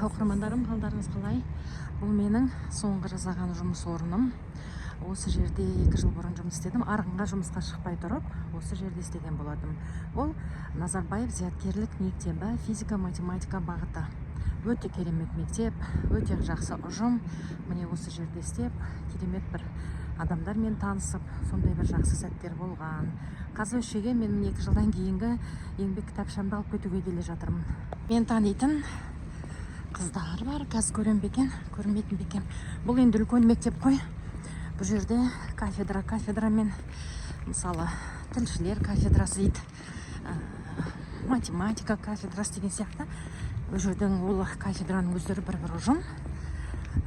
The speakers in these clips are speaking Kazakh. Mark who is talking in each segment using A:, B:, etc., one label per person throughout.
A: Оқырмандарым, қалдарыңыз қалай? Бұл менің соңғы жасаған жұмыс орным. Осы жерде 2 жыл бұрын жұмыс істедім. Арғынға жұмысқа шықпай тұрып, осы жерде істеген болатынмын. Ол Назарбаев зияткерлік мектебі, физика математика бағыты. Өте керемет мектеп, өте жақсы ұжым. Міне, осы жерде істеп, керемет бір адамдармен танысып, сондай бір жақсы сәттер болған. Қазір осы жерге мен 2 жылдан кейінгі еңбек кітапшамды алып кетуге келе жатырмын. Мен танитын қыздар бар, қазір көрем бе екен, көрмейтін бе екен? Бұл енді үлкен мектеп қой. Бұл жерде кафедра кафедрамен, мысалы, тілшілер кафедрасы дейді, математика кафедрасы деген сияқты. Ол жердің, ол кафедраның өздері бір бір ұжым,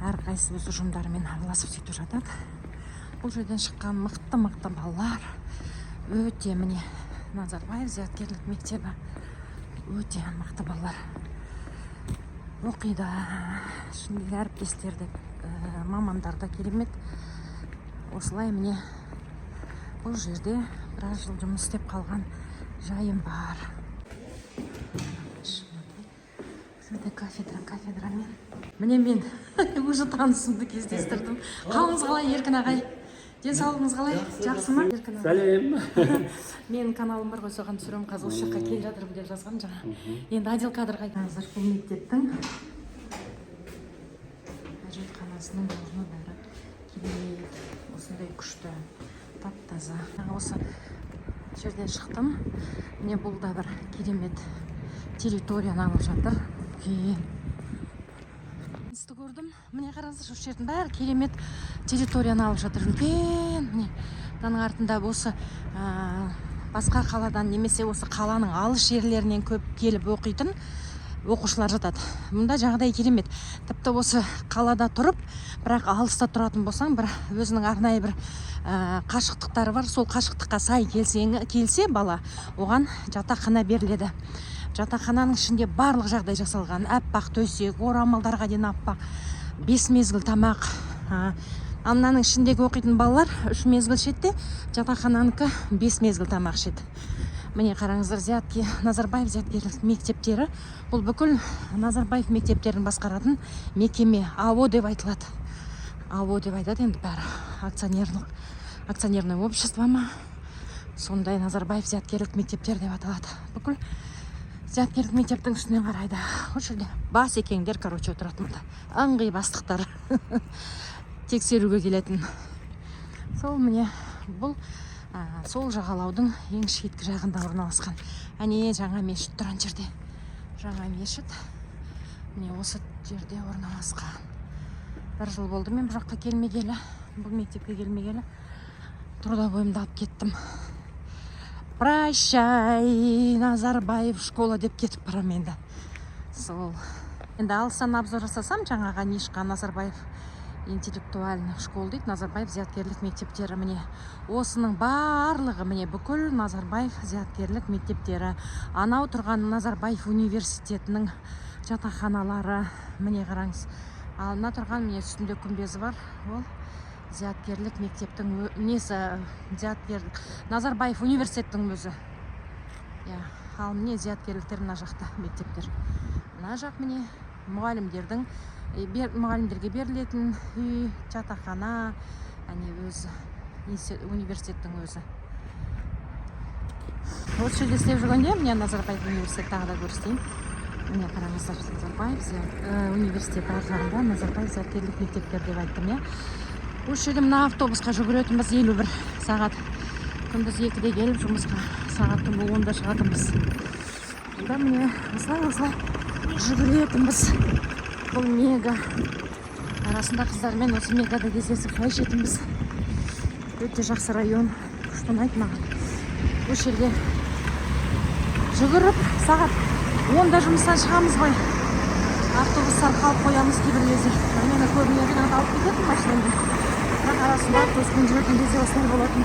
A: әрқайсысы өз ұжымдарымен араласып, сөйтіп жатады. Бұл жерден шыққан мықты мықты балалар өте. Міне, Назарбаев зияткерлік мектебі, өте мықты балалар оқиды. Ішіндегі әріптестер де, мамандар да керемет. Осылай, міне, бұл жерде біраз жыл жұмыс істеп қалған жайым бар. Бұл жерде кафедра кафедрамен. Міне, мен уже танысымды кездестірдім. Қалыңыз қалай, Еркін ағай? Денсаулығыңыз қалай, жақсы ма, Еркін ағай?
B: Сәлем.
A: Менің каналым бар ғой, соған түсіремін. Қазір осы жаққа келе жатырмын деп жазғанмын жаңа. Енді отдел кадрға. Қазір бұл мектептің әжетханасының орны, бәрі керемет, осындай күшті, тап таза. Осы жерден шықтым. Міне, бұл да бір керемет территорияны алып жатыр, үлкен. Көрдім, міне, қараңыздаршы, осы жердің бәрі керемет территорияны алып жатыр, үлкен. Міне, мынаның артында осы басқа қаладан немесе осы қаланың алыс жерлерінен көп келіп оқитын оқушылар жатады. Мұнда жағдай керемет. Тіпті осы қалада тұрып, бірақ алыста тұратын болсаң, бір өзінің арнайы бір қашықтықтары бар. Сол қашықтыққа сай келсең, келсе бала, оған жатақхана беріледі. Жатақхананың ішінде барлық жағдай жасалған: аппақ төсек, орамалдарға дейін аппақ, бес мезгіл тамақ. Ал мынаның ішіндегі оқитын балалар үш мезгіл ішеді де, жатақхананікі бес мезгіл тамақ ішеді. Міне, қараңыздар, Назарбаев зияткерлік мектептері. Бұл бүкіл Назарбаев мектептерін басқаратын мекеме, АО деп айтылады. АО деп айтады енді бәрі, акционерное общество ма, сондай. Назарбаев зияткерлік мектептер деп аталады. Бүкіл зияткерлік мектептің үстінен қарайды. Осы жерде бас екеңдер, короче, отырады мында, ыңғай бастықтар тексеруге келетін. Сол, міне, бұл сол жағалаудың ең шеткі жағында орналасқан. Әне, жаңа мешіт тұр ана жерде, жаңа мешіт, міне, осы жерде орналасқан. Бір жыл болды мен бұл жаққа келмегелі, бұл мектепке келмегелі. Трудовойымды алып кеттім. «Прощай, Назарбаев школа» деп кетіп барамын енді. Сол енді алыстан обзор жасасам, жаңағы нишқа Назарбаев интеллектуальных школ дейді, Назарбаев зияткерлік мектептері. Міне, осының барлығы, міне, бүкіл Назарбаев зияткерлік мектептері. Анау тұрған Назарбаев университетінің жатақханалары, міне, қараңыз. Ал мына тұрған, міне, үстінде күмбезі бар, ол зияткерлік мектептің несі, зияткер Назарбаев университеттің өзі, иә. Ал міне, зияткерліктер мына жақта, мектептер мына жақ. Міне, мұғалімдердің мұғалімдерге берілетін үй, жатақхана. Әне, өзі университеттің өзі. Осы жерде істеп жүргенде, міне, Назарбаев университет, тағы да көрсетейін. Міне, қараңыздар, Назарбаев университеті ар жағында, Назарбаев зияткерлік мектептер деп айттым, иә. Осы жерде мына автобусқа жүгіретінбіз 51 сағат. Күндіз 2-де келіп жұмысқа, сағат түнгі 10-да шығатынбыз. Да, міне, осылай осылай жүгіретінбіз. Бұл Мега. Арасында қыздармен осы Мегада кездесіп, шай ішетінбіз. Өте жақсы район, күшті, ұнайды маған. Осы жерде жүгіріп, сағат 10-да жұмыстан шығамыз ғой, автобустар қалып қоямыз кейбір кезде. Мені көбіне жаңағы алып кететін машинамен, бірақ арасында автобуспен жүретін кезде осылай болатын.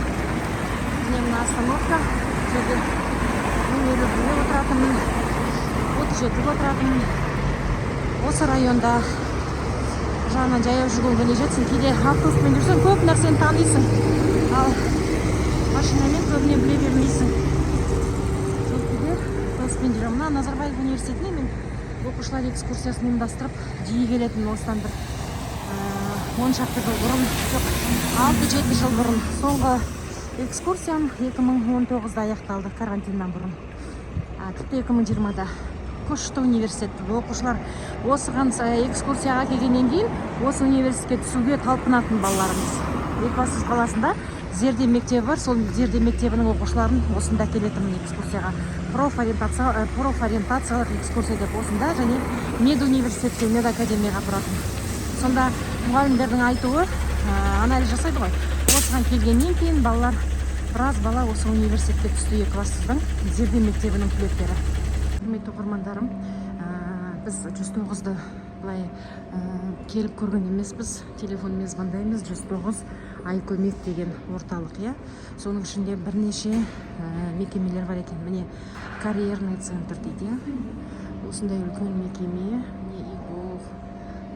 A: Міне, мына остановка. Бұл жерде 1051-ге отыратынмын, 37-ге отыратынмын. Осы районда жағынан жаяу жүгіргенге не жетсін. Кейде автобуспен жүрсең, көп нәрсені танисың, ал машинамен көбіне біле бермейсің. Сол кейде автобуспен жүремін. Мына Назарбаев университетіне мен Оқушылар экскурсиясын ұйымдастырып, жиі келетін. Осыдан бір 10 шақты жыл бұрын, жоқ, 6-7 жыл бұрын. Соңғы экскурсиям 2019-да аяқталды, карантиннан бұрын, тіпті 2020-да. Күшті университет. Оқушылар осыған экскурсияға келгеннен кейін осы университетке түсуге талпынатын балаларымыз. Екібастұз қаласында Зерде мектебі бар, сол Зерде мектебінің оқушыларын осында әкелетінмін экскурсияға, профориентациялық экскурсия деп осында және медуниверситетке, медакадемияға апаратын. Сонда мұғалімдердің айтуы, анализ жасайды ғой, осыған келгеннен кейін балалар, біраз бала осы университетке түсті, Екібастұздың Зерде мектебінің түлектері. Құрметті оқырмандарым, біз 109-ды былай келіп көрген емеспіз, телефонмен звондаймыз. 109 Айкөмек деген орталық, иә, соның ішінде бірнеше мекемелер бар екен. Міне, карьерный центр дейді, иә, осындай үлкен мекеме. Міне, eGov,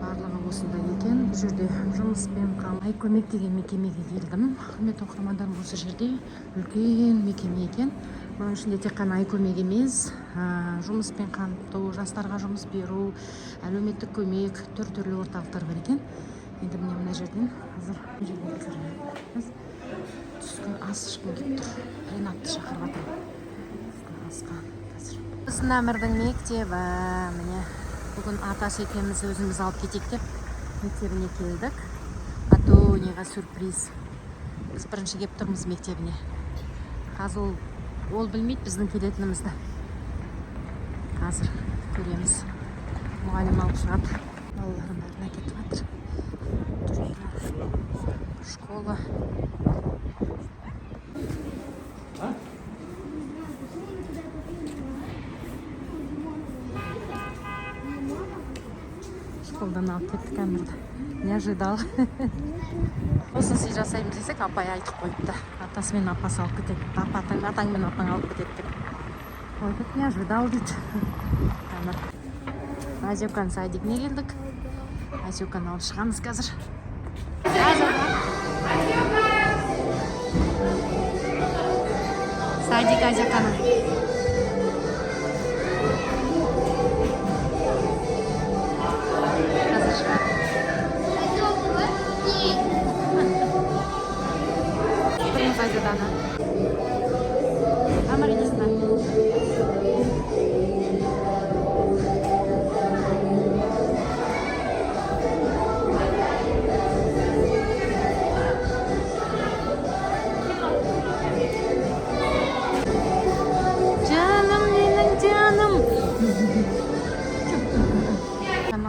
A: барлығы осында екен. Бұл жерде жұмыспен Айкөмек деген мекемеге келдім, құрметті оқырмандарым. Осы жерде үлкен мекеме екен. Бұның ішінде тек қана Айкөмек емес, жұмыспен қамту, жастарға жұмыс беру, әлеуметтік көмек, түр түрлі орталықтар бар екен. Енді міне, мына жерден қазір, мына жерден кіреміз. Түскі ас ішкім келіп тұр, Ринатты шақырып жатырмын түскі асқа қазір. Біздің Әмірдің мектебі, міне. Бүгін атасы екеуміз өзіміз алып кетейік деп мектебіне келдік. Атонияға сюрприз. Біз бірінші келіп тұрмыз мектебіне. Қазір ол білмейді біздің келетінімізді. Қазір көреміз, мұғалім алып шығады. Балалардың бәрін әкетіп жатыр. Школа. Школдан алып кеттік Әмірді. Не ожидал. Осы сый жасаймыз десек, апай айтып қойыпты: атасы мен апасы алып кетеді, атаң мен апаң алып кетеді деп. Ой, как не ожидал, дейді Әмір. Азеканың садигіне келдік. Азеканы алып шығамыз қазір. Азека. Садик Азеканың. Қазір шығады. Тұрмыз Айзаданы. Әмір, иди сюда. Жаным менің, жаным.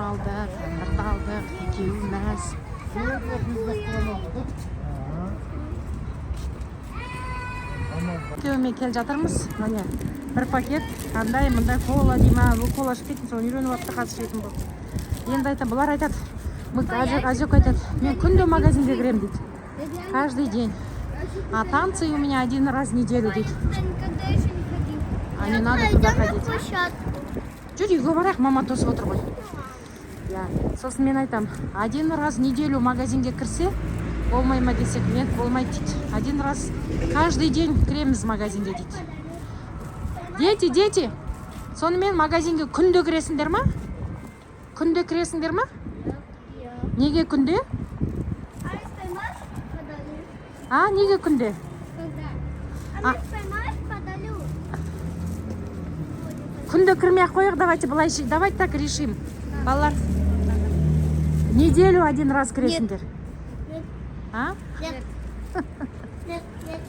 A: Алдық, Әмірді алдық, екеуі мәз. Күйеуімен келе жатырмыз. Міне, бір пакет андай мындай кола дей ма, бұл кола ішіп кеттім, соны үйреніп алыпты, қазір ішетін болды. Енді айтамын, бұлар айтады, Азек айтады: «Мен күнде магазинге кіремін», — дейді, «каждый день, а танцы у меня один раз в неделю», — дейді.
B: Я никогда еще не ходил.
A: А не надо туда
B: Пойдем на
A: ходить.
B: площадку.
A: Жүр, үйге барайық, мама тосып отыр ғой, иә. Сосын мен айтамын, один раз в неделю магазинге кірсе болмай ма десек, нет, болмайды дейді. Один раз, каждый день кіреміз магазинге дейді. Дети, дети, сонымен магазинге күнде кіресіңдер ма? Күнде кіресіңдер ма? Неге күнде?
B: А поймаешь, подарю.
A: А неге күнде?
B: Когда?
A: А.
B: А поймаешь, подарю.
A: Күнде кірмей ақ қояйық. Давайте былай, давайте так решим, балалар: неделю один раз кіресіңдер.
B: Нет.
A: А?
B: Нет. Нет, нет.